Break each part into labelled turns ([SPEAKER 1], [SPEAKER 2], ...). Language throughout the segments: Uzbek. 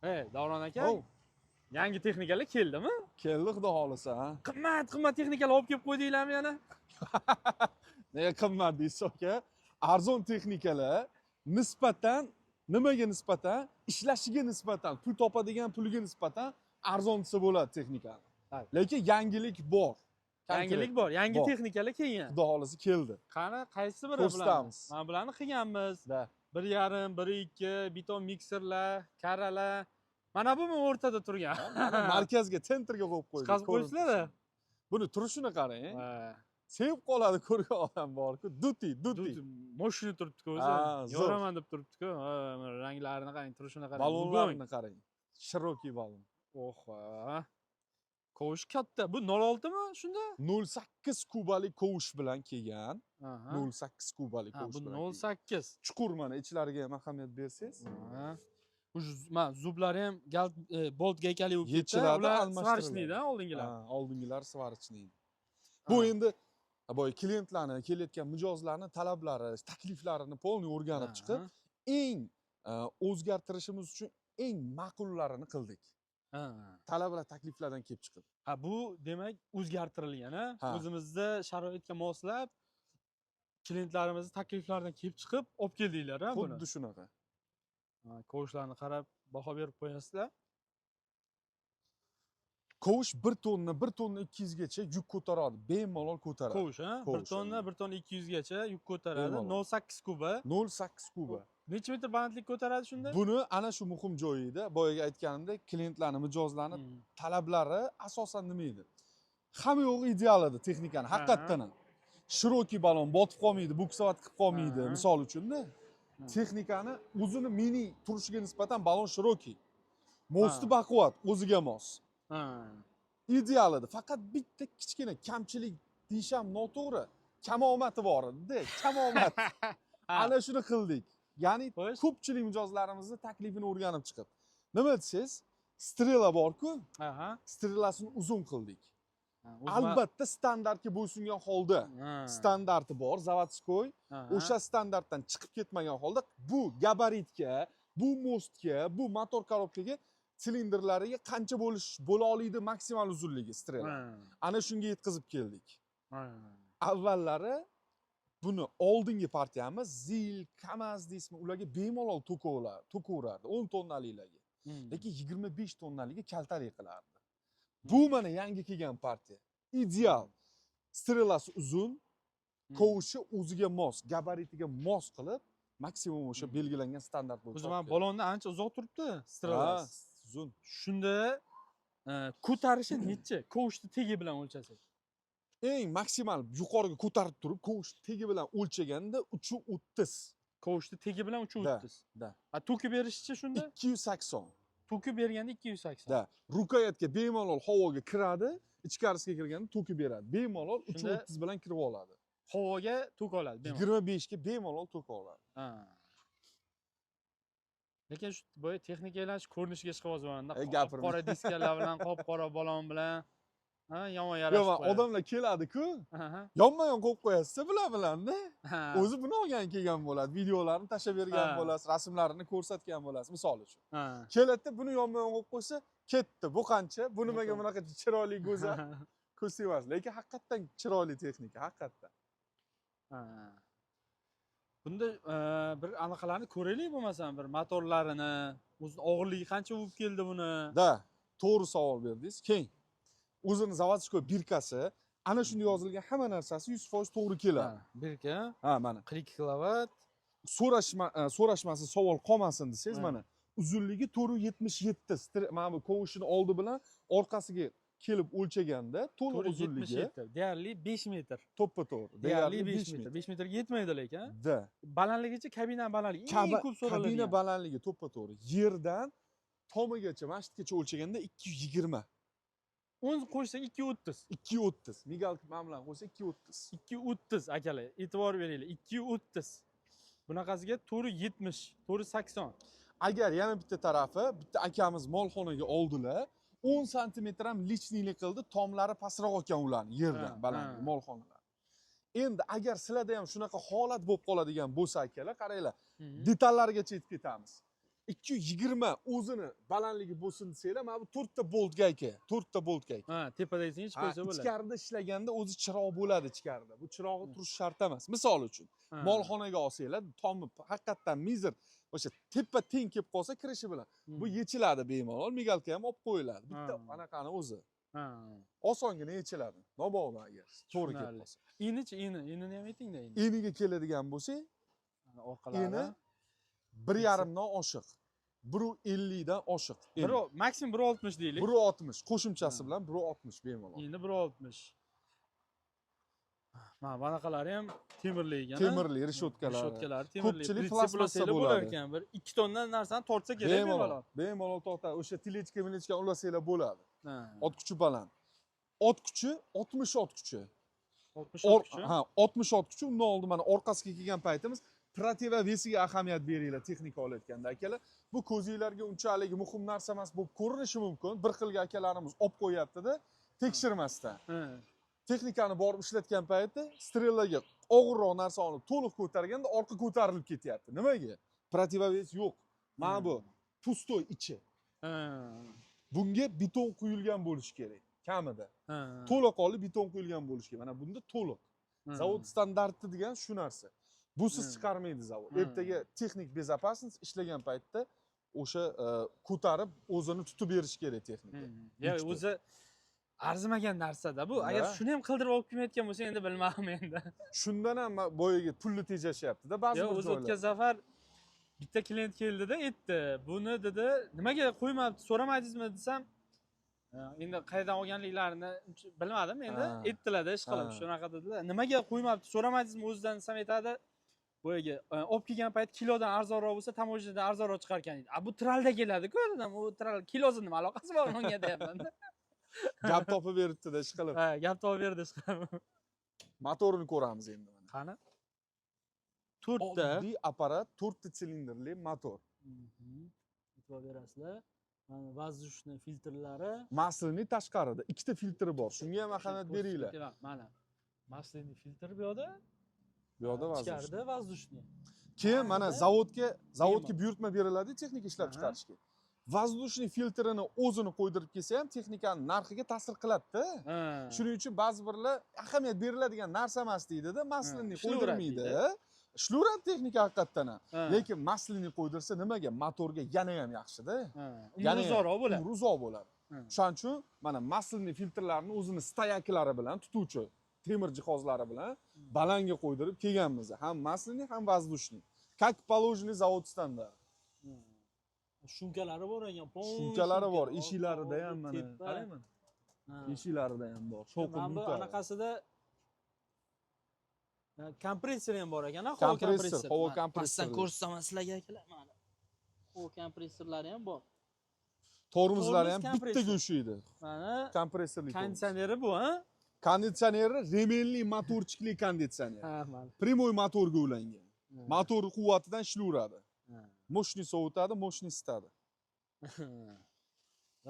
[SPEAKER 1] Davron aka, yangi texnikalar keldimi?
[SPEAKER 2] Keldi, xudo xohlasa, ha.
[SPEAKER 1] Qimmat qimmat texnikalar olib kelib qo'ydinglarmi yana?
[SPEAKER 2] Nega qimmat deysiz, aka? Arzon texnikalar nisbatan, nimaga nisbatan? Ishlashiga nisbatan, pul topadigan puliga nisbatan arzon desa bo'ladi texnikani. Lekin yangilik bor.
[SPEAKER 1] Yangilik bor, yangi
[SPEAKER 2] Bor.
[SPEAKER 1] texnikalar kelgan.
[SPEAKER 2] Xudo xohlasa keldi.
[SPEAKER 1] Qani, qaysi biri bularni?
[SPEAKER 2] Ko'rsatamiz.
[SPEAKER 1] Mana bularni qilganmiz.
[SPEAKER 2] Да.
[SPEAKER 1] 1,5, 1,2, beton mikserlar, karalar. Mana bumi o'rtada turgan?
[SPEAKER 2] Markazga, центр ga qo'yib qo'ydik.
[SPEAKER 1] Chiqazib qo'yibsizlar.
[SPEAKER 2] Buni turishini qarang.
[SPEAKER 1] Ha.
[SPEAKER 2] Sevib qoladi ko'rgan odam bor-ku. Duti, duti.
[SPEAKER 1] Moshina turibdi-ku o'zi.
[SPEAKER 2] Ha, zo'r.
[SPEAKER 1] Yoraman deb turibdi-ku. Ha, mana ranglarini qarang, turishini qarang.
[SPEAKER 2] Balonlarini qarang. Широкий balon.
[SPEAKER 1] Oh, kovush katta. Bu 0.6 mi shunda?
[SPEAKER 2] 0.8 kubalik kovush bilan kelgan.
[SPEAKER 1] Aha.
[SPEAKER 2] 0.8 kubalik
[SPEAKER 1] Ha,
[SPEAKER 2] kovush
[SPEAKER 1] bu
[SPEAKER 2] bilan kelgan.
[SPEAKER 1] 0.8.
[SPEAKER 2] Chuqur, mana ichlariga ham ahamiyat bersangiz.
[SPEAKER 1] Ha. Bu mana зуб lari ham gal bolt gaykali bo'lib ketdi.
[SPEAKER 2] Yechiladi,
[SPEAKER 1] Ular
[SPEAKER 2] almashtiriladi.
[SPEAKER 1] сварочный da oldingilar.
[SPEAKER 2] Ha, oldingilar сварочный. Bu endi boya klientlarni, kelayotgan mijozlarni talablari, takliflarini полный o'rganib chiqib, eng o'zgartirishimiz uchun eng ma'qullarini qildik. Talablar, takliflardan kelib chiqib.
[SPEAKER 1] Ha, bu demak o'zgartirilgan, ha?
[SPEAKER 2] Ha.
[SPEAKER 1] O'zimizda sharoitga moslab, klientlarimizni takliflaridan kelib chiqib olib keldinglar, ha, buni.
[SPEAKER 2] Xuddi shunaqa.
[SPEAKER 1] Ha, kovushlarni qarab baho berib qo'yasizlar.
[SPEAKER 2] Kovush 1 tonna, 1 tonna 200 gacha yuk ko'taradi, bemalol ko'taradi.
[SPEAKER 1] Kovush, ha? 1
[SPEAKER 2] Kovush,
[SPEAKER 1] tonna,
[SPEAKER 2] ha.
[SPEAKER 1] 1 tonna 200 gacha yuk ko'taradi.
[SPEAKER 2] Bemalol.
[SPEAKER 1] 0.8 kuba.
[SPEAKER 2] 0.8 kuba.
[SPEAKER 1] Necha metr balandlik ko'taradi shunda?
[SPEAKER 2] Buni ana shu muhim joyi edi. Boyagi aytganimdek, klientlarni, mijozlarni talablari asosan nima edi? Hamma yo'g'i ideal edi texnikani, haqiqatdan ham. Широкий balon, botib qolmaydi, буксовать qilib qolmaydi, misol uchunda. Texnikani o'zini mini turishiga nisbatan balon широкий. Мост i baquvvat, o'ziga mos. Ideal edi. Faqat bitta kichkina kamchilik deyish ham noto'g'ri. Kamomati bor edi, kamomat. Ana shuni qildik. Ya'ni ko'pchilik mijozlarimizni taklifini o'rganib chiqib. Nima desangiz, стрела bor-ku, стрела sini uzun qildik.
[SPEAKER 1] Ha, o'zi
[SPEAKER 2] Albatta standartga bo'ysungan holda. Standarti bor, заводской. O'sha standartdan chiqib ketmagan holda bu gabaritga, bu мост ga, bu motor коробка ga, silindrlariga qancha bo'lish bo'la oladi maksimal uzunligi стрела. Ana shunga yetkazib keldik. Avvallari buni oldingi partiyamiz ZIL, KAMAZ deysizmi, ularga bemalol to'kaverardi 10 tonnaliklarga. Lekin 25 tonnaligi kaltalik qilardi. Bu mana yangi kelgan partiya. Ideal. Стрела si uzun, kovushi o'ziga mos, gabaritiga mos qilib, maksimum o'sha belgilangan standart bo'yicha.
[SPEAKER 1] O'zi mana
[SPEAKER 2] olib keldi.
[SPEAKER 1] Balonda ancha uzoq turibdi стрела si.
[SPEAKER 2] Ha, uzun.
[SPEAKER 1] Shunda ko'tarishi necha? Kovushni tegi bilan o'lchasak.
[SPEAKER 2] Eng maksimal yuqoriga ko'tarib turib, kovush tegi bilan o'lchaganda 330.
[SPEAKER 1] Kovushni tegi bilan 330.
[SPEAKER 2] Да.
[SPEAKER 1] A to'kib berishichi shunda?
[SPEAKER 2] 280.
[SPEAKER 1] To'kib berganda 280.
[SPEAKER 2] Да. Рукоять ga bemalol havoga kiradi, ichkarisiga kirganda to'kib beradi. Bemalol 330 bilan kirib oladi.
[SPEAKER 1] Havoga to'ka oladi bemalol.
[SPEAKER 2] 25 ga bemalol to'ka oladi.
[SPEAKER 1] Ha. Lekin shu boya texnikalar shu ko'rinishiga chiqyapman.
[SPEAKER 2] Gapirma.
[SPEAKER 1] Qora diskalar bilan, qop qora balon bilan. Ha, yomon
[SPEAKER 2] Yo'q,
[SPEAKER 1] yarashib qo'yadi.
[SPEAKER 2] odamlar keladi-ku, yonma-yon qo'yib qo'yasiz bular bilan-da. O'zi buni olgan kelgan bo'ladi, videolarni tashlab bergan bo'lasiz, rasmlarini ko'rsatgan bo'lasiz, misol uchun. Keladida, buni yonma-yon qo'yib qo'ysa, ketdi. Bu qancha? Bu nimaga bunaqa chiroyli, go'zal? Ko'z tegmas. Lekin haqiqatdan chiroyli texnika, haqiqatdan.
[SPEAKER 1] Ha. Bunda bir anaqalarni ko'raylik bo'lmasam, bir motorlarini, o'zini og'irligi qancha bo'lib keldi buni?
[SPEAKER 2] Да, to'g'ri savol berdingiz. Keyin o'zini заводской бирка si, ana shunda yozilgan hamma narsasi 100% to'g'ri keladi.
[SPEAKER 1] Ha, бирка.
[SPEAKER 2] Ha, mana.
[SPEAKER 1] 42 kilovat.
[SPEAKER 2] So'rashma, so'rashmasin, savol qolmasin desangiz,
[SPEAKER 1] Ha.
[SPEAKER 2] mana uzunligi 477. Mana bu kovushini oldi bilan orqasiga kelib o'lchaganda to'liq uzunligi
[SPEAKER 1] 477, deyarli 5 metr.
[SPEAKER 2] To'ppa to'g'ri.
[SPEAKER 1] Deyarli 5 metr. 5 metrga yetmaydi lekin.
[SPEAKER 2] Да.
[SPEAKER 1] Balandligichi, kabina balandligi eng ko'p so'raladigan.
[SPEAKER 2] Kabina balandligi to'ppa to'g'ri. Yerdan tomigacha, mana shu yergacha o'lchaganda 220.
[SPEAKER 1] 10 qo'shsak 230.
[SPEAKER 2] 230. Мигалка mana bilan qo'ysa 230.
[SPEAKER 1] 230, akalar, e'tibor beringlar. 230. Bunaqasiga 470, 480.
[SPEAKER 2] Agar yana bitta tarafi, bitta akamiz molxonaga oldilar, 10 santimetr ham лишний lik qildi, tomlari pastroq ekan ularni yerdan balandligi molxonalar. Endi agar sizlarda ham shunaqa holat bo'lib qoladigan bo'lsa, akalar, qaranglar, detallarigacha yetib ketamiz. 220 o'zini balandligi bo'lsin desanglar, mana bu 4 ta bolt gayka, 4 ta bolt gayka.
[SPEAKER 1] Ha, tepadagisini yechib
[SPEAKER 2] Ha,
[SPEAKER 1] qo'ysa bo'ladi.
[SPEAKER 2] ichkarida ishlaganda o'zi chiroq bo'ladi ichkarida. Bu chirog'i turishi shart emas. Misol uchun, molxonaga olsanglar, tomi haqiqatdan мизер, o'sha tepa teng kelib qolsa kirishi bilan bu yechiladi bemalol, мигалка ham olib qo'yiladi. Bitta anaqani o'zi. Osongina yechiladi. Mabodo agar to'g'ri kelib qolsa.
[SPEAKER 1] Enichi, eni, enini ham aytingda endi.
[SPEAKER 2] Eniga keladigan bo'lsak,
[SPEAKER 1] Mana orqalari.
[SPEAKER 2] eni 1,5 dan oshiq. 1,50 dan oshiq.
[SPEAKER 1] Bir maksimum 1,60 deylik.
[SPEAKER 2] 1,60 qo'shimchasi bilan 1,60 bemalol.
[SPEAKER 1] Endi 1,60. Mana bunaqalari ham temirli ekan, a?
[SPEAKER 2] Temirli reshotkalari.
[SPEAKER 1] Reshotkalari temirli.
[SPEAKER 2] Ko'pchilik
[SPEAKER 1] Pritsep
[SPEAKER 2] plastmassa
[SPEAKER 1] ulasanglar
[SPEAKER 2] bo'ladi.
[SPEAKER 1] bo'lar ekan. Bir 2 tonna narsani tortsa kerak
[SPEAKER 2] Bemalol.
[SPEAKER 1] bemalol.
[SPEAKER 2] Bemalol tortadi. O'sha тележка milechka ulasanglar bo'ladi. Ot kuchi baland. Ot kuchi 60 ot kuchi.
[SPEAKER 1] 60 ot kuchi.
[SPEAKER 2] Ha, 60 ot kuchi. Undan oldin mana orqasiga kelgan paytimiz противовес iga ahamiyat beringlar texnika olayotganda, akalar. Bu ko'zinglarga unchalik muhim narsa emas bo'lib ko'rinishi mumkin. Bir xilga akalarimiz olib qo'yapti-da, tekshirmasdan. Texnikani borib ishlatgan paytda strelaga og'irroq narsa olib to'liq ko'targanda orqa ko'tarilib ketyapti. Nimaga? Противовес yo'q. Mana bu пустой ichi. Bunga beton quyilgan bo'lishi kerak kamida. To'laqonli beton quyilgan bo'lishi kerak. Mana bunda to'liq. Zavod standarti degan shu narsa. Busiz chiqarmaydi zavod. Ertaga texnik безопасность ishlagan paytda o'sha ko'tarib o'zini tutib berishi kerak texnika.
[SPEAKER 1] Ya
[SPEAKER 2] Yukni.
[SPEAKER 1] o'zi arzimagan narsada bu. Agar shuni ham qildirib olib kelmayotgan bo'lsa, endi bilmadim endi.
[SPEAKER 2] Shundan ham boyagi pulni tejashyapti-da ba'zi
[SPEAKER 1] Yo,
[SPEAKER 2] bir
[SPEAKER 1] o'zi
[SPEAKER 2] joylar.
[SPEAKER 1] o'tgan safar bitta klient keldida aytdi. Buni dedi, nimaga qo'ymabdi, so'ramadingizmi desam, endi qayerdan olganliklarini uncha bilmadim endi. Aytdilarda ish qilib, shunaqa dedilar. Nimaga qo'ymabdi, so'ramadingizmi o'zidan desam aytadi. Boyagi olib kelgan payt kilodan arzonroq bo'lsa, таможня dan arzonroq chiqar ekan deydi. A bu tralda keladi-ku dedim. U tral kilosi nima aloqasi bor bunga deyapman.
[SPEAKER 2] Gap topib beribdi-da ish qilib.
[SPEAKER 1] Ha, gap topib berdi ish qilib.
[SPEAKER 2] Motorini ko'ramiz endi mana.
[SPEAKER 1] Qani? To'rtta.
[SPEAKER 2] Oddiy apparat, to'rtta silindrli motor.
[SPEAKER 1] E'tibor berasizlar. Mana воздушный filtrlari.
[SPEAKER 2] Масляный tashqarida ikkita filtri bor. Shunga ham ahamiyat beringlar.
[SPEAKER 1] Mana. Масляный filtr bu yoqda.
[SPEAKER 2] Bu yoqda воздушный.
[SPEAKER 1] Ichkarida воздушный.
[SPEAKER 2] Keyin mana
[SPEAKER 1] Mana
[SPEAKER 2] zavodga
[SPEAKER 1] Bemalol.
[SPEAKER 2] buyurtma beriladi texnika ishlab chiqarishga. Воздушный filtrini o'zini qo'ydirib kelsa ham texnikani narxiga ta'sir qiladida. Shuning uchun ba'zi birlar ahamiyat beriladigan narsa emas deydida, масляный
[SPEAKER 1] Ishlayveradi
[SPEAKER 2] qo'ydirmaydi.
[SPEAKER 1] deydi.
[SPEAKER 2] Ishlayveradi texnika haqiqatdan ham. Lekin масляный qo'ydirsa nimaga? Motorga yana ham yaxshida.
[SPEAKER 1] Umri uzoqroq bo'ladi.
[SPEAKER 2] Umri uzoq bo'ladi. Shuning uchun mana масляный filtrlarni o'zini стояк lari bilan tutuvchi temir jihozlari bilan balanga qo'ydirib kelganmiz. Ham масляный, ham воздушный. Как положено zavod standarti.
[SPEAKER 3] Шумка lari bor ekan. Полный
[SPEAKER 2] Шумка lari bor,
[SPEAKER 3] шумка.
[SPEAKER 2] eshiklarida ham
[SPEAKER 3] Orqa,
[SPEAKER 2] mana.
[SPEAKER 3] tepa.
[SPEAKER 2] Qarayman.
[SPEAKER 3] Ha.
[SPEAKER 2] Eshiklarida ham bor. Shovqin
[SPEAKER 3] Mana bu
[SPEAKER 2] yutadi.
[SPEAKER 3] anaqasida kompressor ham bor ekan, havo
[SPEAKER 2] Kompressor,
[SPEAKER 3] kompressor.
[SPEAKER 2] havo
[SPEAKER 3] Mana
[SPEAKER 2] kompressori.
[SPEAKER 3] Pastdan ko'rsataman sizlarga, akalar, mana. Havo kompressorlari ham bor.
[SPEAKER 2] Tormozlari
[SPEAKER 3] Tormoz
[SPEAKER 2] ham
[SPEAKER 3] kompressor.
[SPEAKER 2] bittaga ushlaydi.
[SPEAKER 3] Mana
[SPEAKER 2] Kompressorli tormoz.
[SPEAKER 1] Konditsioneri bu, ha?
[SPEAKER 2] Konditsioneri ременli моторчик li konditsioner.
[SPEAKER 3] Ha, mana.
[SPEAKER 2] Прямой motorga ulangan. Motor quvvatidan ishlayveradi. Мощный sovutadi, мощный isitadi.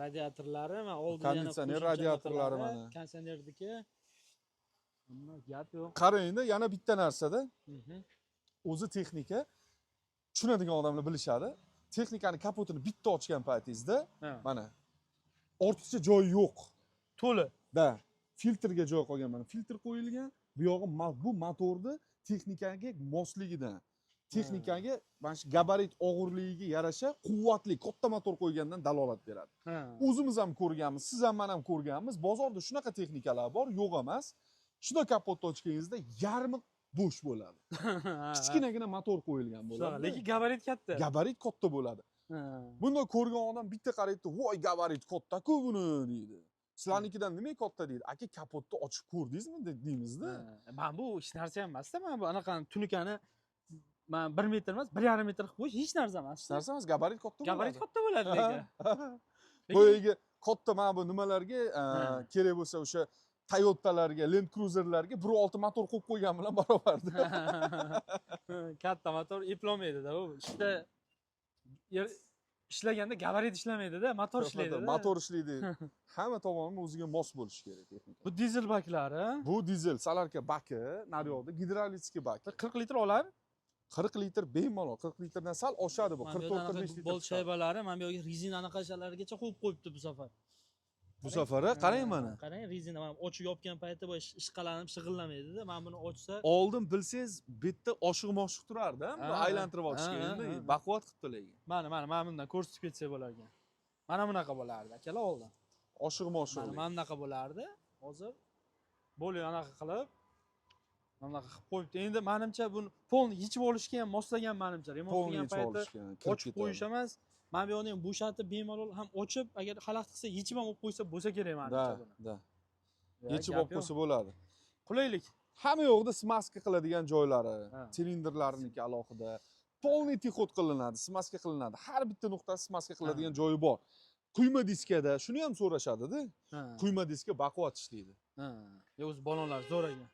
[SPEAKER 3] Radiatorlari mana oldida yana
[SPEAKER 2] Konditsioner
[SPEAKER 3] qo'shimcha
[SPEAKER 2] radiatorlari
[SPEAKER 3] anaqalari,
[SPEAKER 2] mana.
[SPEAKER 3] Konditsionerniki. Amma gap yo'q.
[SPEAKER 2] Qarangda, yana bitta narsada o'zi texnika tushunadigan odamlar bilishadi. Texnikani kapotini bitta ochgan paytingizda mana ortiqcha joyi yo'q.
[SPEAKER 1] To'la.
[SPEAKER 2] Da, filtrga joy qolgan, mana filtr qo'yilgan. Bu yog'i bu motorni texnikaga mosligidan, texnikaga mana shu gabarit og'irligiga yarasha quvvatli katta motor qo'ygandan dalolat beradi. O'zimiz ham ko'rganmiz, siz ham, man ham ko'rganmiz. Bozorda shunaqa texnikalar bor, yo'q emas. Shunda kapotni ochganingizda yarmi bo'sh bo'ladi. Kichkinagina motor qo'yilgan bo'ladi.
[SPEAKER 1] Lekin gabarit katta.
[SPEAKER 2] Gabarit katta bo'ladi. Bunda ko'rgan odam bitta qaraydi, voy, gabarit katta-ku buni deydi. Sizlarnikidan nima katta deydi. Aka, kapotni ochib ko'rdingizmi deymizda.
[SPEAKER 1] Mana bu hech narsa ham emasda, mana bu anaqani tunikani mana 1 metr emas, 1,5 metr qilib qo'yish hech narsa emas.
[SPEAKER 2] Hech narsa emas, gabarit katta bo'ladi.
[SPEAKER 1] Gabarit katta bo'ladi lekin.
[SPEAKER 2] Boyagi katta mana bu nimalarga kerak bo'lsa o'sha Toyotalarga, Land Cruiserlarga 1.6 motor qo'yib qo'ygan bilan barobarda.
[SPEAKER 1] Katta motor eplolmaydida u. Ishda ishlaganda gabarit ishlamaydida, motor ishlaydi.
[SPEAKER 2] Motor ishlaydi. Hamma tomonlama o'ziga mos bo'lishi kerak texnika.
[SPEAKER 1] Bu dizel baklari.
[SPEAKER 2] Bu dizel солярка baki, naryoqda gidravlik baki.
[SPEAKER 1] 40 litr oladi.
[SPEAKER 2] 40 litr bemalol, 40 litrdan sal oshadi bu.
[SPEAKER 3] Mana bu
[SPEAKER 2] 44,
[SPEAKER 3] yerda
[SPEAKER 2] 45
[SPEAKER 3] anaqa
[SPEAKER 2] litr
[SPEAKER 3] bolt
[SPEAKER 2] chiqadi.
[SPEAKER 3] shaybalari, mana bu yerga rezina anaqachalargacha qo'yib qo'yibdi bu safar.
[SPEAKER 2] Bu safar qarang mana.
[SPEAKER 3] Qarang, rezina mana ochib yopgan payti bu ishqalanib shig'illamaydi-da. Mana buni ochsa,
[SPEAKER 2] Oldin bilsangiz bitta oshiq moshiq turardi, bu aylantirib olishga.
[SPEAKER 1] Ha,
[SPEAKER 2] Endi
[SPEAKER 1] ha, ha.
[SPEAKER 2] baquvvat qilibdi lekin.
[SPEAKER 1] Mana bundan ko'rsatib ketsak bo'lar ekan. Mana bunaqa bo'lardi akalar oldin.
[SPEAKER 2] Oshiq moshiq.
[SPEAKER 1] Mana bunaqa bo'lardi. Hozir bo'lib anaqa qilib, mana bunaqa qilib qo'yibdi. Endi menimcha buni полный yechib olishga ham moslagan menimcha. Remont
[SPEAKER 2] Полный
[SPEAKER 1] qilgan
[SPEAKER 2] yechib
[SPEAKER 1] payti
[SPEAKER 2] olishgan, kirib
[SPEAKER 1] ochib qo'yish
[SPEAKER 2] ketadi.
[SPEAKER 1] emas. Mana bu yoqni ham bo'shatib bemalol ham ochib, agar xalaqit qilsa yechib ham olib qo'ysa bo'lsa kerak menimcha
[SPEAKER 2] Да,
[SPEAKER 1] buni.
[SPEAKER 2] да.
[SPEAKER 1] Ya,
[SPEAKER 2] Yechib
[SPEAKER 1] gap
[SPEAKER 2] olib
[SPEAKER 1] yo'q.
[SPEAKER 2] qo'ysa bo'ladi.
[SPEAKER 1] Qulaylik.
[SPEAKER 2] Hamma yoqda смазка qiladigan joylari, silindrlarniki alohida. Полный техуход qilinadi, смазка qilinadi. Har bitta nuqtasi смазка qiladigan joyi bor. Quyma diskada shuni ham so'rashadi-da. Quyma diska baquvvat ishlaydi.
[SPEAKER 1] Ha. Ya o'zi balonlar zo'r ekan.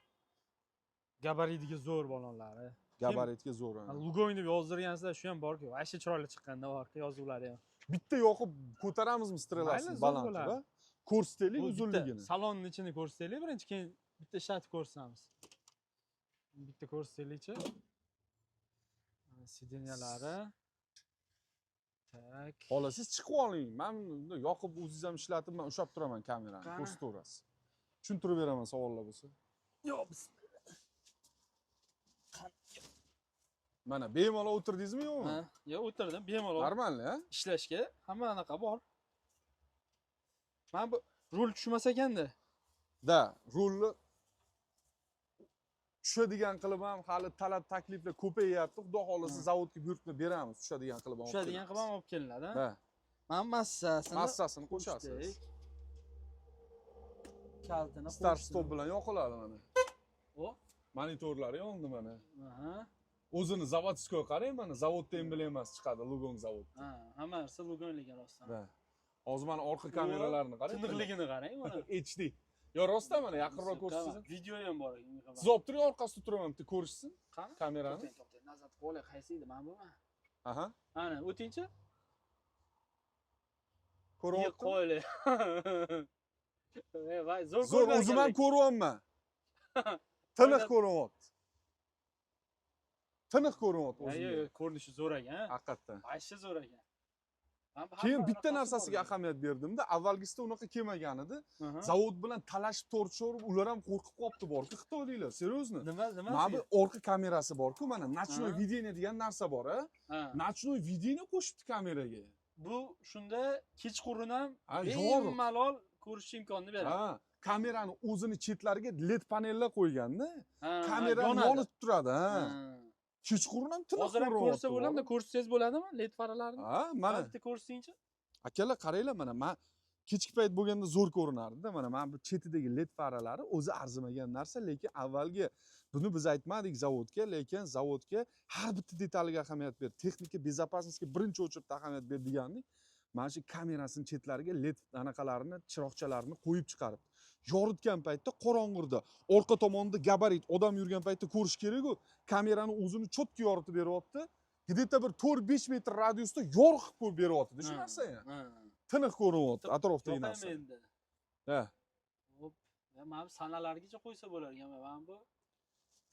[SPEAKER 1] Gabaritiga zo'r balonlari.
[SPEAKER 2] Gabaritga zo'r. Ha.
[SPEAKER 1] Lugong deb yozdirgansizlar, shu ham borku. Вообще chiroyli chiqqanda borku yozuvlari ham.
[SPEAKER 2] Bitta yoqib ko'taramizmi стрела sini
[SPEAKER 1] Mayli, zo'r
[SPEAKER 2] baland
[SPEAKER 1] bo'ladi.
[SPEAKER 2] qilib, a? Ko'rsataylik
[SPEAKER 1] Bu bitta
[SPEAKER 2] uzunligini.
[SPEAKER 1] Salonni ichini ko'rsataylik birinchi, keyin bitta ishlatib ko'rsatamiz. Bitta ko'rsataylikchi. Сиденья lari. Так.
[SPEAKER 2] Xohlasangiz chiqib oling. Men bunda yoqib o'zingiz ham ishlatib, men ushlab turaman kamerani,
[SPEAKER 1] Qani?
[SPEAKER 2] ko'rsataverasiz. Tushuntirib beraman savollar bo'lsa.
[SPEAKER 1] Yo'q, bismillah.
[SPEAKER 2] Mana bemalol o'tirdingizmi, yo'qmi?
[SPEAKER 1] Ha, yo'q, o'tirdim bemalol.
[SPEAKER 2] Нормально, ha?
[SPEAKER 1] Ishlashga hamma anaqa bor. Mana bu rul tushmas ekanda.
[SPEAKER 2] Да, rulni tushadigan qilib ham hali talab takliflar ko'payyapti. Xudo xohlasa zavodga buyurtma beramiz, tushadigan qilib ham. Olib
[SPEAKER 1] Tushadigan qilib ham olib kelinadi, ha?
[SPEAKER 2] Да.
[SPEAKER 1] Mana massasini
[SPEAKER 2] Massasini qo'shasiz.
[SPEAKER 1] qo'shdik. Kalitini
[SPEAKER 2] Start
[SPEAKER 1] qo'shdim.
[SPEAKER 2] stop bilan yoqiladi mana.
[SPEAKER 1] O.
[SPEAKER 2] Monitorlari yondi mana.
[SPEAKER 1] Aha.
[SPEAKER 2] O'zini заводской qarang mana, zavodda emblemasi chiqadi, Lugong zavod.
[SPEAKER 1] Ha, hamma narsa Lugonligan rostdan.
[SPEAKER 2] Да. Hozir mana orqa kameralarini qarang.
[SPEAKER 1] Tiniqligini qarang mana.
[SPEAKER 2] HD. Yo, rostdan mana yaqinroq ko'rsatsang.
[SPEAKER 1] Video ham bor ekan.
[SPEAKER 2] Siz olib turing, orqasida turaman, bitta ko'rishsin
[SPEAKER 1] Qani?
[SPEAKER 2] kamerani.
[SPEAKER 1] To'xtang, to'xtang. Nazar qilib olay, qaysi edi? Mana bumi?
[SPEAKER 2] Aha.
[SPEAKER 1] Ana, o'tingchi.
[SPEAKER 2] Ko'ryaptimi?
[SPEAKER 1] Qo'yli. Ey, voy, zo'r
[SPEAKER 2] Zo'r,
[SPEAKER 1] ko'rinar
[SPEAKER 2] o'zim ham
[SPEAKER 1] ekan.
[SPEAKER 2] ko'ryapman. Tiniq ko'rinyapti. Tiniq ko'rinyapti
[SPEAKER 1] Yo'q,
[SPEAKER 2] o'zimga.
[SPEAKER 1] yo'q, ko'rinishi zo'r ekan.
[SPEAKER 2] Haqiqatdan.
[SPEAKER 1] Вообще zo'r ekan. Mana bu
[SPEAKER 2] Keyin
[SPEAKER 1] hamma
[SPEAKER 2] bitta
[SPEAKER 1] anaqasi
[SPEAKER 2] narsasiga
[SPEAKER 1] bor.
[SPEAKER 2] ahamiyat berdimda, avvalgisida unaqa kelmagan edi.
[SPEAKER 1] Aha.
[SPEAKER 2] Zavod bilan talashib tortishaverib, ular ham qo'rqib qolibdi borku, xitoyliklar, серьезно.
[SPEAKER 1] Nima, nima?
[SPEAKER 2] Mana bu orqa kamerasi borku, mana ночной видение degan narsa bor, a?
[SPEAKER 1] Ha.
[SPEAKER 2] Ночной видение qo'shibdi kameraga.
[SPEAKER 1] Bu shunda kechqurun ham
[SPEAKER 2] Ha, yorug'.
[SPEAKER 1] bemalol ko'rish imkonini beradi.
[SPEAKER 2] Ha, kamerani o'zini chetlariga LED panellar qo'yganda,
[SPEAKER 1] Ha, ha,
[SPEAKER 2] kamera
[SPEAKER 1] yonadi.
[SPEAKER 2] yonib turadi, ha.
[SPEAKER 1] Ha.
[SPEAKER 2] Kechqurun ham tiniq
[SPEAKER 1] Hozir ham ko'rsa
[SPEAKER 2] ko'rinyapti.
[SPEAKER 1] bo'ladimi? Ko'rsangiz bo'ladimi LED faralarini?
[SPEAKER 2] Ha, mana.
[SPEAKER 1] Bitta ko'rsatingchi.
[SPEAKER 2] Akalar, qaranglar mana, man kechki payt bo'lganda zo'r ko'rinardi-da, mana bu chetidagi LED faralari o'zi arzimagan narsa, lekin avvalgi buni biz aytmadik zavodga, lekin zavodga har bitta detaliga ahamiyat ber, texnika безопасность ga birinchi очередь da ahamiyat ber degandik. Mana shu kamerasini chetlariga LED anaqalarini, chiroqchalarini qo'yib chiqaribdi. Yoritgan paytda qorong'ida, orqa tomonda gabarit odam yurgan paytda ko'rish kerak-ku, kamerani o'zini чётко yoritib beryapti. Где-то bir 4-5 metr radiusda yorug' qilib qo'yib beryapti shu narsa ham. Tiniq ko'rinyapti atrofdagi
[SPEAKER 1] Yoqaymi
[SPEAKER 2] narsa.
[SPEAKER 1] endi?
[SPEAKER 2] Ha.
[SPEAKER 1] Hop. Ya, mana bu sanalargacha qo'ysa bo'lar ekan. Mana bu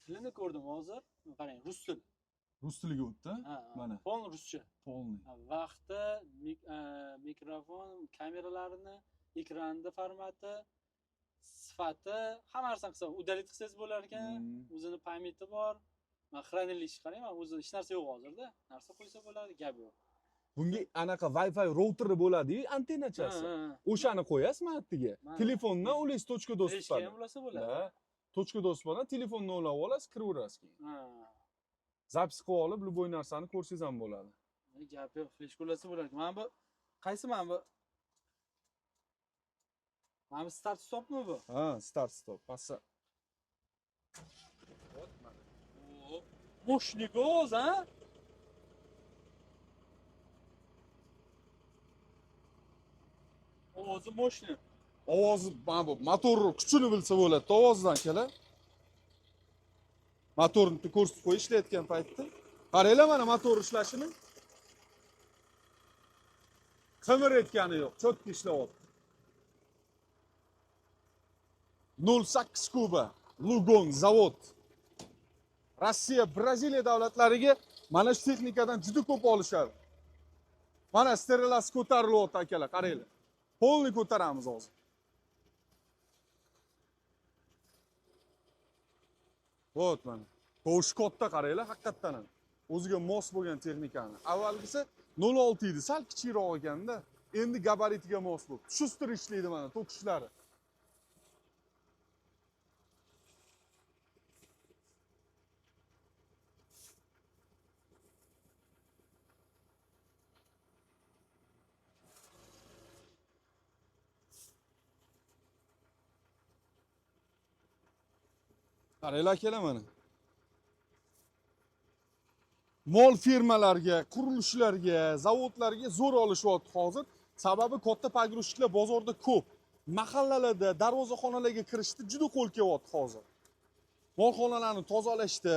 [SPEAKER 1] tilini ko'rdim hozir. Qarang, rus tili.
[SPEAKER 2] Rus tiliga o'tdi.
[SPEAKER 1] Ha,
[SPEAKER 2] Mana.
[SPEAKER 1] Полный ruscha.
[SPEAKER 2] Полный.
[SPEAKER 1] Ha, vaqti, mikrofon, kameralarini, ekranda formati, sifati, hamma narsani qilsa, удалить qilsangiz bo'lar ekan. O'zini память i bor. Mana хранилище qarang, mana o'zi hech narsa yo'q hozirda. Narsa qo'ysa bo'ladi, gap yo'q.
[SPEAKER 2] Bunga anaqa Wi-Fi routeri bo'ladi-yu, antennachasi.
[SPEAKER 1] Ha, ha, ha.
[SPEAKER 2] O'shani qo'yasiz mana yerga.
[SPEAKER 1] Mana.
[SPEAKER 2] Telefondan ulaysiz точка
[SPEAKER 1] Fleshka
[SPEAKER 2] доступа.
[SPEAKER 1] ham ulasa bo'ladi.
[SPEAKER 2] Да. Точка доступа dan telefondan ulab olasiz, kiraverasiz keyin.
[SPEAKER 1] Ha.
[SPEAKER 2] Запись qilib olib, любой narsani ko'rsangiz ham bo'ladi.
[SPEAKER 1] Gap yo'q, fleshka ulasa bo'ladi. Mana bu qaysi mana bu? Mana bu start stopmi bu?
[SPEAKER 2] Ha, start stop. Passa.
[SPEAKER 1] Мощный голос, а? Ovozi мощный.
[SPEAKER 2] Ovozi mana bu motor kuchini bilsa bo'ladi, ovozidan akalar. Motorni bitta ko'rsatib qo'y ishlayotgan paytda. Qaranglar mana motor ishlashini. Qimir etgani yo'q, чётко ishlayapti. 0.8 куба, Lugong zavod. Rossiya, Braziliya davlatlariga mana shu texnikadan juda ko'p olishadi. Mana strelasi ko'tarilyapti akalar, qaranglar. Polni ko'taramiz hozir. Вот mana. Tovushi katta, qaranglar, haqiqatdan ham. O'ziga mos bo'lgan texnikani. Avvalgisi 0.6 edi, sal kichikroq ekanda. Endi gabaritiga mos bo'ldi. Шустр ishlaydi mana to'kishlari. Qaranglar akalar mana. Mol firmalarga, qurilishlarga, zavodlarga zo'r olishyapti hozir. Sababi katta погрузчик lar bozorda ko'p. Mahallalarda, darvozaxonalarga kirishda juda qo'l kelyapti hozir. Molxonalarni tozalashda,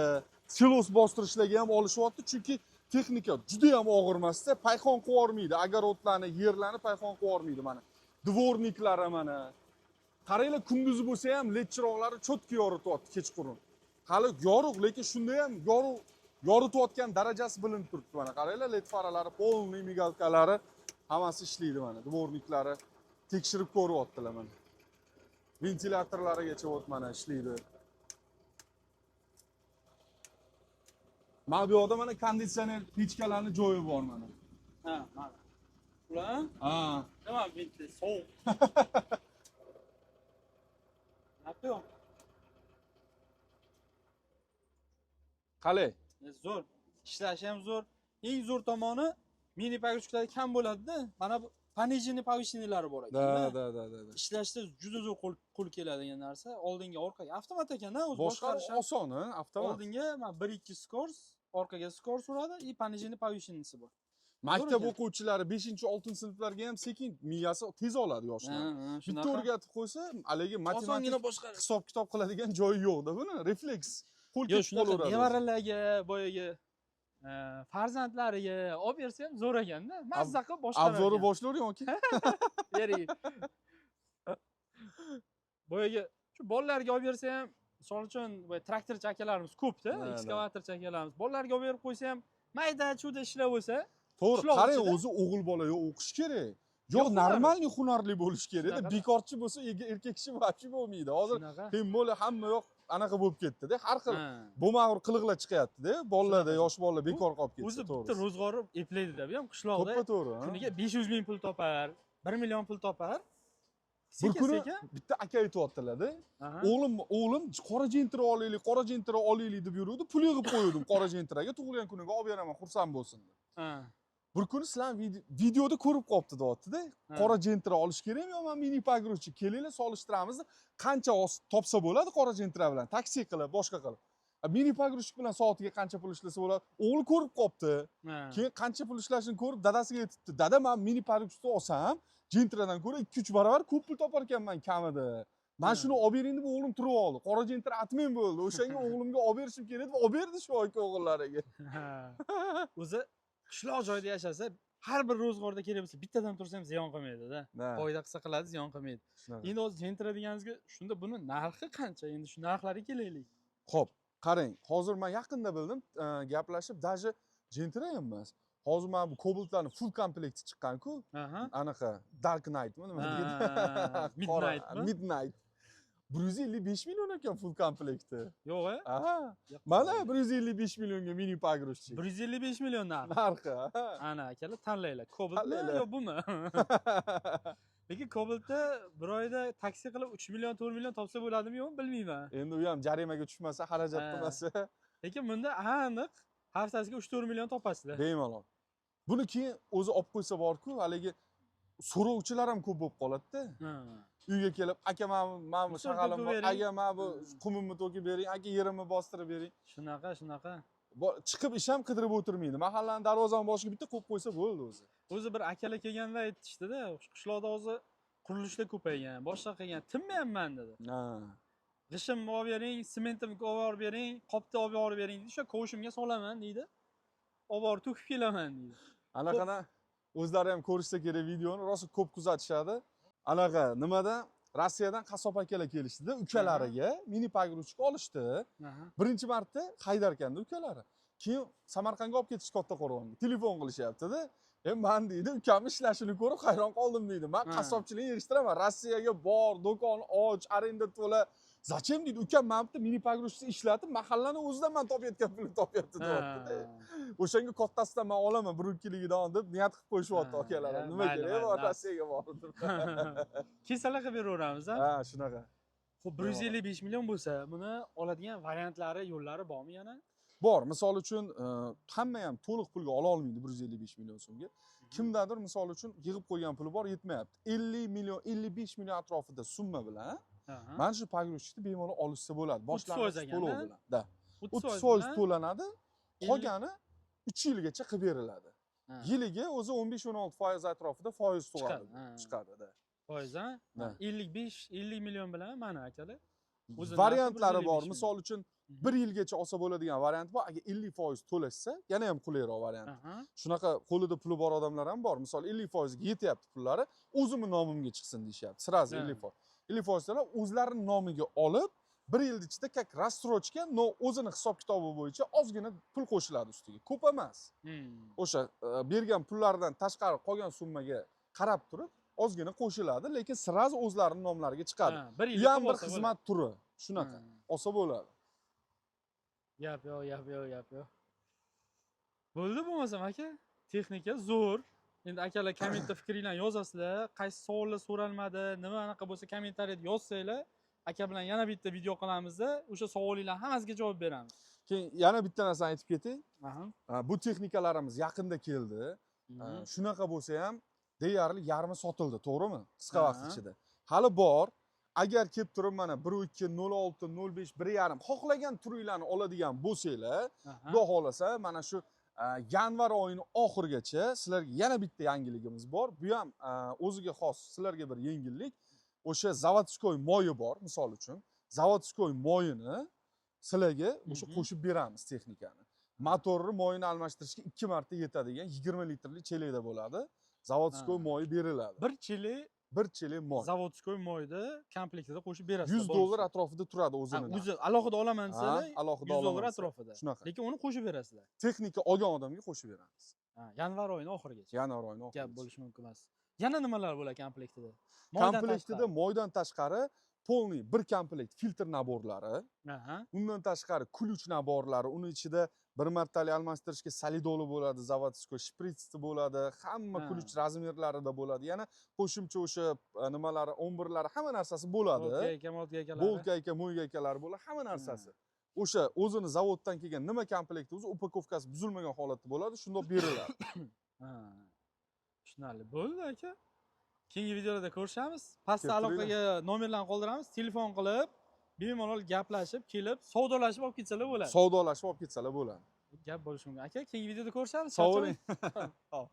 [SPEAKER 2] silos bostirishlarga ham olishyapti, chunki texnika juda ham og'ir emasda, payhon qilib yubormaydi, огород larni, yerlarni payhon qilib yubormaydi mana. Дворник lari mana. Qaranglar, kunduzi bo'lsa ham led chiroqlari чётко yorityapti kechqurun. Hali yorug', lekin shunda ham yorug' yoritayotgan darajasi bilinib turibdi mana. Qaranglar, led faralari, полный мигалка lari hammasi ishlaydi mana. Дворник lari tekshirib ko'ryaptilar mana. Ventilyatorlarigacha вот mana ishlaydi. Mana bu yoqda mana konditsioner pechkalarni joyi bor mana.
[SPEAKER 1] Ha, mana. Ular
[SPEAKER 2] Ha.
[SPEAKER 1] nima bitta sovuq. Nima yo'q.
[SPEAKER 2] Qalay?
[SPEAKER 1] Zo'r. Ishlashi ham zo'r. Eng zo'r tomoni mini погрузчик lar kam bo'ladi-da. Mana bu пониженный повышенный lari bor ekan.
[SPEAKER 2] Да, да, да, да.
[SPEAKER 1] Ishlashda juda zo'r qo'l keladigan narsa. Oldinga, orqaga avtomat ekanda, o'zi
[SPEAKER 2] Boshqarish
[SPEAKER 1] boshqarish ham.
[SPEAKER 2] oson, ha, avtomat.
[SPEAKER 1] Oldinga mana 1-2 скорость, orqaga скорость uradi и пониженный повышенный si bor.
[SPEAKER 2] Maktab
[SPEAKER 1] ekan.
[SPEAKER 2] o'quvchilari 5-6 sinflarga ham sekin miyasi tez oladi yoshlar.
[SPEAKER 1] Ha,
[SPEAKER 2] Bitta
[SPEAKER 1] shunaqa.
[SPEAKER 2] o'rgatib qo'ysa, haligi
[SPEAKER 1] Osongina
[SPEAKER 2] matematik
[SPEAKER 1] boshqarish.
[SPEAKER 2] hisob kitob qiladigan joyi yo'qda buni. Refleks. Qo'l
[SPEAKER 1] Yo'q,
[SPEAKER 2] ketib
[SPEAKER 1] shunaqa
[SPEAKER 2] qolaveradi. o'zi.
[SPEAKER 1] nevaralarga, boyagi farzandlariga olib bersa ham zo'r ekanda. Mazza qilib boshqarar.
[SPEAKER 2] Обзор i boshlayvering yoki?
[SPEAKER 1] Bering. Boyagi shu bolalarga olib bersa ham, misol uchun, boya traktorchi akalarimiz ko'pda,
[SPEAKER 2] Да, да.
[SPEAKER 1] ekskavatorchi akalarimiz. Bolalarga olib berib qo'ysa ham mayda chuyda ishlar bo'lsa,
[SPEAKER 2] To'g'ri,
[SPEAKER 1] Qishloq
[SPEAKER 2] qarang,
[SPEAKER 1] ichida-
[SPEAKER 2] o'zi o'g'il bola yo o'qish kerak. Yo'q,
[SPEAKER 1] Yo'q, hunar.
[SPEAKER 2] нормальный hunarli bo'lish kerakda.
[SPEAKER 1] Shunaqa.
[SPEAKER 2] Bekorchi bo'lsa, erkak kishi вообще bo'lmaydi. Hozir
[SPEAKER 1] shunaqa.
[SPEAKER 2] tем более hamma yoq anaqa bo'lib ketdi-da. Har xil
[SPEAKER 1] Ha.
[SPEAKER 2] bo'lmag'ur qiliqlar chiqyapti-da. Bolalarda,
[SPEAKER 1] Shunaqa.
[SPEAKER 2] yosh bolalar bekor qolib ketsa,
[SPEAKER 1] O'zi bitta
[SPEAKER 2] to'g'risi.
[SPEAKER 1] ro'zg'ori eplaydi-da, bu ham qishloqda
[SPEAKER 2] To'ppa to'g'ri. Ha.
[SPEAKER 1] kuniga 500 ming pul topar, 1 million pul topar.
[SPEAKER 2] Bir
[SPEAKER 1] Sekin
[SPEAKER 2] kuni
[SPEAKER 1] sekin.
[SPEAKER 2] bitta aka aytyaptilar-da.
[SPEAKER 1] Aha.
[SPEAKER 2] O'g'lim qora Gentra olaylik, qora Gentra olaylik deb yuruvdi. Pul yig'ib qo'yuvdim qora Gentraga, tug'ilgan kuniga olib beraman, xursand bo'lsin deb.
[SPEAKER 1] Ha.
[SPEAKER 2] Bir kuni sizlar videoda ko'rib qolibdi deyapti-da.
[SPEAKER 1] Ha.
[SPEAKER 2] Qora Gentra olish kerakmi yo mana mini погрузчик? Kelinglar solishtiramiz. Qancha topsa bo'ladi qora Gentra bilan, taksi qilib, boshqa qilib. Mini погрузчик bilan soatiga qancha pul ishlasa bo'ladi? O'g'li ko'rib qolibdi.
[SPEAKER 1] Ha.
[SPEAKER 2] Keyin qancha pul ishlashini ko'rib dadasiga aytibdi. Dada, men mini погрузчик ni olsam, Gentradan ko'ra 2-3 barobar ko'p pul topar ekanman kamida. Man
[SPEAKER 1] Ha.
[SPEAKER 2] shuni olib bering deb o'g'lim turib oldi. Qora Gentra atmen bo'ldi. O'shanga o'g'limga olib berishim kerak deb olib berdi shu aka o'g'illariga.
[SPEAKER 1] Ha. O'zi qishloq joyda yashasa, har bir ro'zg'orda kerak bo'lsa, bittadan tursa ham ziyon qilmaydi-da. Foyda qilsa qiladi, ziyon qilmaydi. Endi hozir Gentra deganimizga shunda buni narxi qancha? Endi shu narxlarga kelaylik.
[SPEAKER 2] Xo'p, qarang, hozir men yaqinda bildim, gaplashib, даже Gentra ham emas. Hozir mana bu Cobaltlarni full komplekti chiqqan-ku. Anaqa Dark Knightmi nima
[SPEAKER 1] Ha,
[SPEAKER 2] deydi?
[SPEAKER 1] Midnightmi?
[SPEAKER 2] Midnight. 155 million ekan full komplekti.
[SPEAKER 1] Yo'q, a?
[SPEAKER 2] Aha. Mana 155 millionga mini погрузчик.
[SPEAKER 1] 155 million narxi.
[SPEAKER 2] Narxi. Aha.
[SPEAKER 1] Ana akalar, tanlanglar. Cobaltmi
[SPEAKER 2] Tanlanglar.
[SPEAKER 1] yo bumi? Lekin Cobaltda bir oyda taksi qilib 3 million, 4 million topsa bo'ladimi yo'qmi bilmayman.
[SPEAKER 2] Endi u ham jarimaga tushmasa, xarajat
[SPEAKER 1] Ha.
[SPEAKER 2] qilmasa
[SPEAKER 1] Lekin bunda aniq haftasiga 3-4 million topasizlar.
[SPEAKER 2] bemalol. Buni keyin o'zi olib qo'ysa borku, haligi so'rovchilar ham ko'p bo'lib qoladi-da.
[SPEAKER 1] Ha.
[SPEAKER 2] Uyga kelib, aka mana bu
[SPEAKER 1] Musor
[SPEAKER 2] shag'alim
[SPEAKER 1] to'kib
[SPEAKER 2] bor,
[SPEAKER 1] bering.
[SPEAKER 2] aka mana bu qumimni to'kib bering, aka yerimni bostirib bering.
[SPEAKER 1] Shunaqa, shunaqa.
[SPEAKER 2] Chiqib ish ham qidirib o'tirmaydi. Mahallani darvozani boshiga bitta qo'yib qo'ysa bo'ldi o'zi.
[SPEAKER 1] O'zi bir akalar kelganda aytishdi-da, qishloqda hozir qurilishlar ko'paygan, boshqa qilgan, tinmayapman dedi.
[SPEAKER 2] Ha.
[SPEAKER 1] G'ishimni olib bering, sementimni olib borib bering, qopni olib borib bering deydi. O'sha kovushimga solaman deydi. Olib borib to'kib kelaman deydi.
[SPEAKER 2] Anaqani o'zlari ham ko'rishsa kerak videoni, rosa ko'p kuzatishadi. Anaqa nimada Rossiyadan qassob akalar kelishdida, ukalariga mini погрузчик olishdi. Birinchi marta haydarkanda ukalari. Keyin Samarqandga olib ketish, Kattaqo'rg'onga. Telefon qilishyapti-da. "E, man, deydi, ukam ishlashini ko'rib hayron qoldim, deydi. Man qassobchilikni yig'ishtiraman. Rossiyaga bor, do'kon och, arenda to'la. Зачем, deydi, ukam mana bitta mini погрузчик ishlatib, mahallani o'zidan man topayotgan pulni topyapti", deyapti. O'shanga kattasidan man olaman bir ikkiligidan deb niyat qilib qo'yishyapti akalar. Nima
[SPEAKER 1] mayli,
[SPEAKER 2] kerak
[SPEAKER 1] mayli,
[SPEAKER 2] bor
[SPEAKER 1] narx.
[SPEAKER 2] Rossiyaga borib.
[SPEAKER 1] Kelsalar qilib beraveramiz, a?
[SPEAKER 2] Ha, shunaqa.
[SPEAKER 1] Xo'p, 155 million bo'lsa, buni oladigan variantlari, yo'llari bormi yana?
[SPEAKER 2] Bor, misol uchun, hamma ham to'liq pulga ola olmaydi 155 million so'mga. Kimdadir, misol uchun, yig'ib qo'ygan puli bor, yetmayapti. 50 million, 55 million atrofida summa bilan mana shu погрузчик ni bemalol olishsa bo'ladi. Boshlang'ich
[SPEAKER 1] 30%
[SPEAKER 2] to'lov
[SPEAKER 1] ekanda?
[SPEAKER 2] bilan. Да.
[SPEAKER 1] 30%
[SPEAKER 2] 30%
[SPEAKER 1] bilan
[SPEAKER 2] to'lanadi, qolgani 3 yilgacha qilib beriladi. Yiliga o'zi 15-16% atrofida foiz tug'adi.
[SPEAKER 1] Chiqadi, ha.
[SPEAKER 2] Chiqadi, да.
[SPEAKER 1] Foiz, a?
[SPEAKER 2] Да.
[SPEAKER 1] 55, 50 million bilan mana, akalar. O'zi narxi
[SPEAKER 2] Variantlari
[SPEAKER 1] 155
[SPEAKER 2] bor.
[SPEAKER 1] million.
[SPEAKER 2] Misol uchun, 1 yilgacha olsa bo'ladigan variant bor. Agar 50% to'lashsa, yana ham qulayroq variant. Shunaqa qo'lida puli bor odamlar ham bor. Misol, 50% ga yetyapti pullari, o'zimni nomimga chiqsin deyishyapti. Сразу 50%. 50% to'lab, o'zlarini nomiga olib, bir yil ichida как рассрочка, но o'zini hisob kitobi bo'yicha ozgina pul qo'shiladi ustiga. Ko'p emas. O'sha bergan pullaridan tashqari qolgan summaga qarab turib ozgina qo'shiladi, lekin сразу o'zlarini nomlariga chiqadi.
[SPEAKER 1] Ha, bir
[SPEAKER 2] Bu
[SPEAKER 1] yilga
[SPEAKER 2] ham
[SPEAKER 1] qilib
[SPEAKER 2] bir
[SPEAKER 1] olsa bo'ladi.
[SPEAKER 2] xizmat turi. Shunaqa. Olsa bo'ladi.
[SPEAKER 1] Gap yo'q, gap yo'q, gap yo'q. Bo'ldi bo'lmasam, aka. Texnika zo'r. Endi, akalar, kommentda fikringlarni yozasizlar. Qaysi savollar so'ralmadi, nima anaqa bo'lsa, kommentariyada yozsanglar, aka bilan yana bitta video qilamizda, o'sha savolinglar hammasiga javob beramiz.
[SPEAKER 2] Keyin yana bitta narsani aytib ketay. Bu texnikalarimiz yaqinda keldi. Shunaqa bo'lsa ham deyarli yarmi sotildi, to'g'rimi? Qisqa vaqt ichida. Hali bor. Agar kelib turib mana 1.2, 0.6, 0.5, 1.5 xohlagan turinglarni oladigan bo'lsanglar, Xudo xohlasa mana shu yanvar oyini oxirigacha sizlarga yana bitta yangiligimiz bor. Bu ham o'ziga xos sizlarga bir yengillik. O'sha заводской moyi bor, misol uchun. Заводской moyini sizlarga o'sha qo'shib beramiz texnikani. Motorni moyini almashtirishga ikki marta yetadigan 20 litrli chelakda bo'ladi. Заводской moyi beriladi.
[SPEAKER 1] Bir chelak.
[SPEAKER 2] Bir chelak moy.
[SPEAKER 1] Заводской moyni komplektida qo'shib berasiz.
[SPEAKER 2] 100 dollar atrofida turadi
[SPEAKER 1] Ha,
[SPEAKER 2] o'zini.
[SPEAKER 1] o'zi alohida olaman desalar,
[SPEAKER 2] alohida
[SPEAKER 1] 100 dollar
[SPEAKER 2] olaman desa.
[SPEAKER 1] atrofida.
[SPEAKER 2] Shunaqa.
[SPEAKER 1] Lekin uni qo'shib berasizlar.
[SPEAKER 2] Texnika olgan odamga qo'shib beramiz.
[SPEAKER 1] Ha, yanvar oyini oxirigacha.
[SPEAKER 2] Yanvar oyini
[SPEAKER 1] Gap
[SPEAKER 2] oxirigacha.
[SPEAKER 1] bo'lishi mumkin emas. Yana nimalar bo'ladi komplektida? Moydan
[SPEAKER 2] Komplektida
[SPEAKER 1] tashqari.
[SPEAKER 2] moydan tashqari полный bir komplekt filtr набор lari, undan tashqari ключ набор lari, uni ichida bir martalik almashtirishga солидол i bo'ladi, заводской shprits bo'ladi, hamma ключ размер larida bo'ladi. Yana qo'shimcha o'sha nimalari, 11lari, hamma narsasi bo'ladi.
[SPEAKER 1] Bolt gayka, molt gaykalari.
[SPEAKER 2] Bolt gayka, mo'y gaykalari bo'ladi, hamma narsasi. O'sha o'zini zavoddan kelgan nima komplekti o'zi упаковка si buzilmagan holatda bo'ladi, shundoq beriladi.
[SPEAKER 1] Ha. Tushunarli. Bo'ldi, aka. Keyingi videolarda ko'rishamiz. Pastda
[SPEAKER 2] Kelib turinglar.
[SPEAKER 1] aloqaga nomerlarni qoldiramiz. Telefon qilib, bemalol gaplashib, kelib, savdolashib olib ketsalar bo'ladi.
[SPEAKER 2] Savdolashib olib ketsalar bo'ladi.
[SPEAKER 1] Gap bo'lishi mumkin. Aka, keyingi videoda ko'rishamiz.
[SPEAKER 2] Sog' bo'ling.
[SPEAKER 1] Charchamang.